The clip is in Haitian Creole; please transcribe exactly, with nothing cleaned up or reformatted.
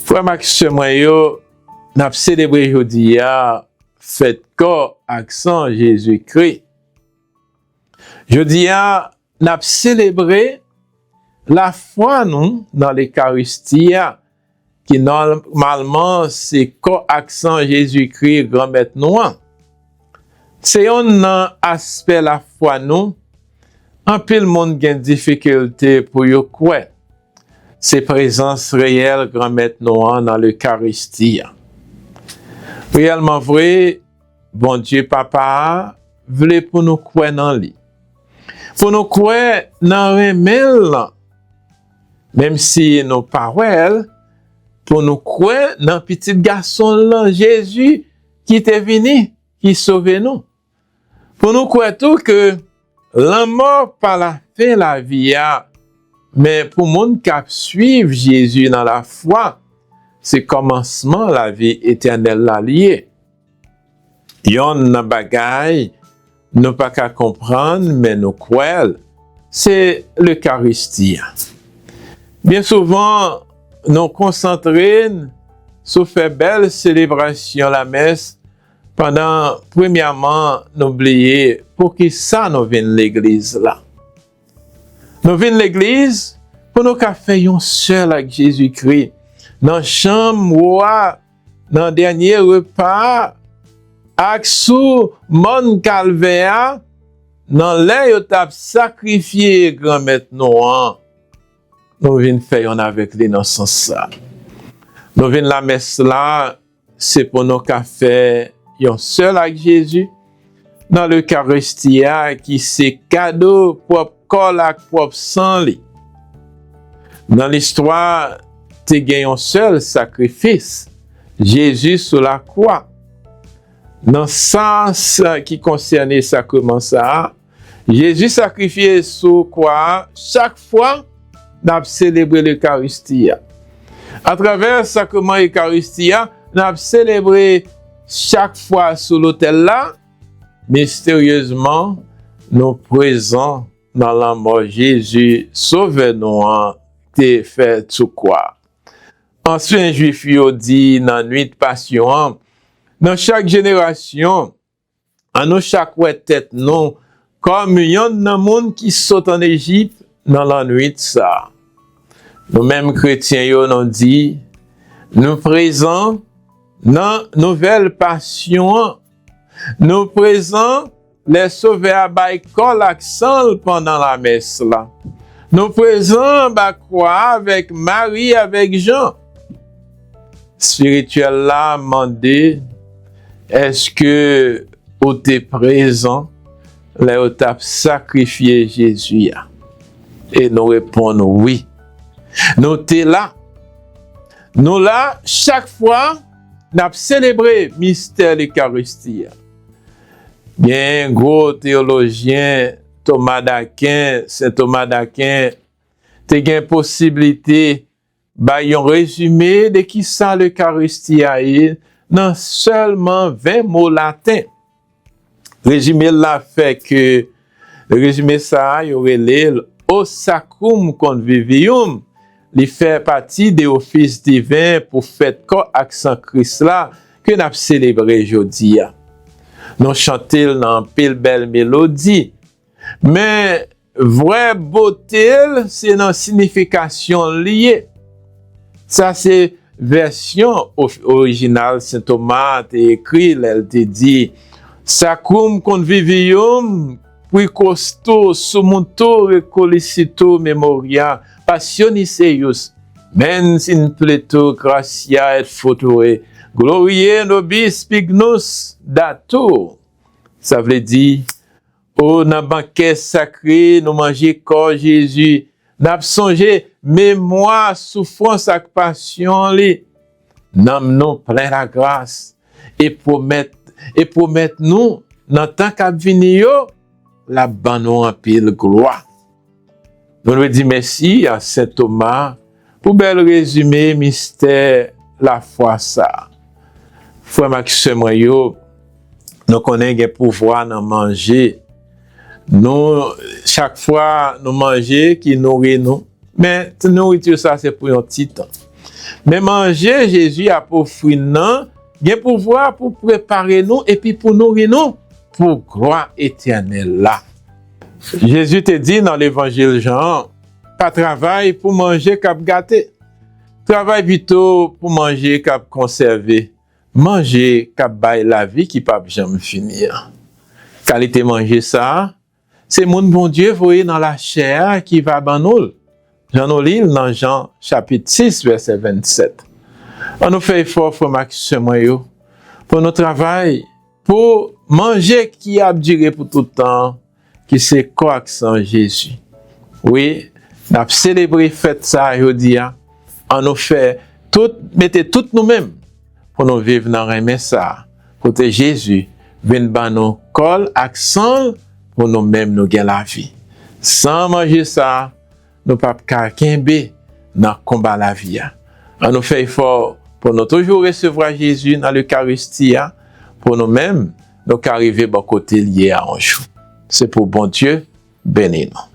Frè m ak sè mwen yo, n ap selebre jodi a fèt kò ak san Jezikri. Jodi a, n ap selebre lafwa nou nan Lekaristi a, ki nòmalman se kò ak san Jezikri, Granmèt nou an. Se yonn nan aspè lafwa nou anpil moun gen difikilte pou yo kwè. Se prezans reyèl Granmèt nou an nan Lekaristi a. Reyèlman vre, Bondye Papa a vle pou nou kwè nan li, pou nou kwè nan renmen l lan, menm si nou pa wè l, pou nou kwè nan Pitit Gason l lan, Jezi, ki te vini, ki sove nou. Pou nou kwè tou ke lanmò pa lafen lavi a, men pou moun k ap swiv Jezi nan lafwa, se kòmansman lavi etènèl la li ye. Yonn nan bagay nou pa ka konprann, men nou kwè l, se Lekaristi a. Byen souvan, nou konsantre n sou fè bèl selebrasyon lamès, pandan premyèman nou bliye poukisa nou vin legliz la. Nou vin legliz pou nou ka fè yon sèl ak Jezikri nan chanm wo a, nan dènye repa a, ak sou mòn Kalvè a, nan lè yo t ap sakrifye Granmèt nou an. Nou vin fè yonn avèk li nan sans sa. Nou vin lamès la, se pou nou ka fè yon sèl ak Jezi nan Lekaristi a, ki se kado pwòp kò l ak pwòp san li. Nan listwa, te gen yon sèl sakrifis, Jezi sou lakwa. Nan sans ki konsène sakreman sa a, Jezi sakrifye sou kwa a chak fwa n ap selebre Lekaristi a. Atravè sakreman Ekaristi a, n ap selebre chak fwa sou lotèl la, misteryezman, nou prezan nan lanmò Jezi, Sovè nou an, te fè sou kwa. Ansyen Jwif yo di nan nwit Pasyon an, nan chak jenerasyon, ann nou chak wè tèt nou kòm yonn nan moun ki sot ann Ejip nan lannwit sa a. Nou menm kretyen yo, nou di, nou prezan nan nouvèl pasyon an. Nou prezan lè Sovè a bay kò l ak san l pandan lamès la. Nou prezan anba kwa a avèk Mari, avèk Jan. Espirityèl la mande, èske ou te prezan lè yo t ap sakrifye Jezi a? E nou reponn wi. Nou te la. Nou la chak fwa n ap selebre mistè Lekaristi a. Gen gwo teyolojyen Toma Daken, Sen Toma Daken, te gen posiblite bay yon rezime de kisa Lekaristi a ye nan sèlman ven mo laten. Rezime l la fè ke, rezime sa a, yo rele l O Sacrum Convivium. Li fè pati de ofis diven pou fèt kò ak san Kris la ke n ap selebre jodi a. Nou chante l nan anpil bèl melodi, men vrè bote l, se nan sinifikasyon l li ye. Sa se vèsyon o-, orijinal Sen Toma te ekri lè l te di, Sacrum convivium, qui quaesto summuntur recollisit memoria passionis eius, mens in plenitu gratia et futuri gloriae nobis pignus datur. Sa vle di, o, nan bankè sakre, nou manje kò Jezi, n ap sonje memwa soufrans ak pasyon li. Nanm nou plen lagras e pwomèt, e pwomèt nou, nan tan k ap vini yo, l ap ban nou anpil glwa. Nou dwe di mèsi a Sen Toma pou bèl rezime mistè lafwa sa a. Frè m ak sè mwen yo, nou konnen gen pouvwa nan manje. Nou, chak fwa nou manje ki nouri nou, men nouriti sa se pou yon ti tan. Men manje Jezi ap ofri n nan gen pouvwa pou prepare nou epi pou nouri nou pou glwa etènèl la. Jezi te di nan Levanjil Jan an, pa travay pou manje k ap gate. Travay pito pou manje k ap konsève, manje k ap bay lavi ki p ap janm fini an. Kalite manje sa a, se moun Bondye voye nan lachè a ki va ban nou l, jan nou li l nan Jan chapit sis, vèsè vennsèt. Ann nou fè efò, frè m ak sè mwen yo, pou nou travay pou manje ki ap dire pou tout tan, ki se kò ak san Jezi. Wi, n ap selebre fèt sa a jodi a. Ann nou fè tout, mete tout nou menm pou nou viv nan renmen sa a, kote Jezi vin ban nou kò l ak san l pou nou menm nou gen lavi. San manje sa a, nou p ap ka kenbe nan konba lavi a. Ann nou fè efò pou nou toujou resevwa Jezi nan Lekaristi a, pou nou menm, nou ka rive bò kote l ye a yon jou. Se pou Bondye beni nou.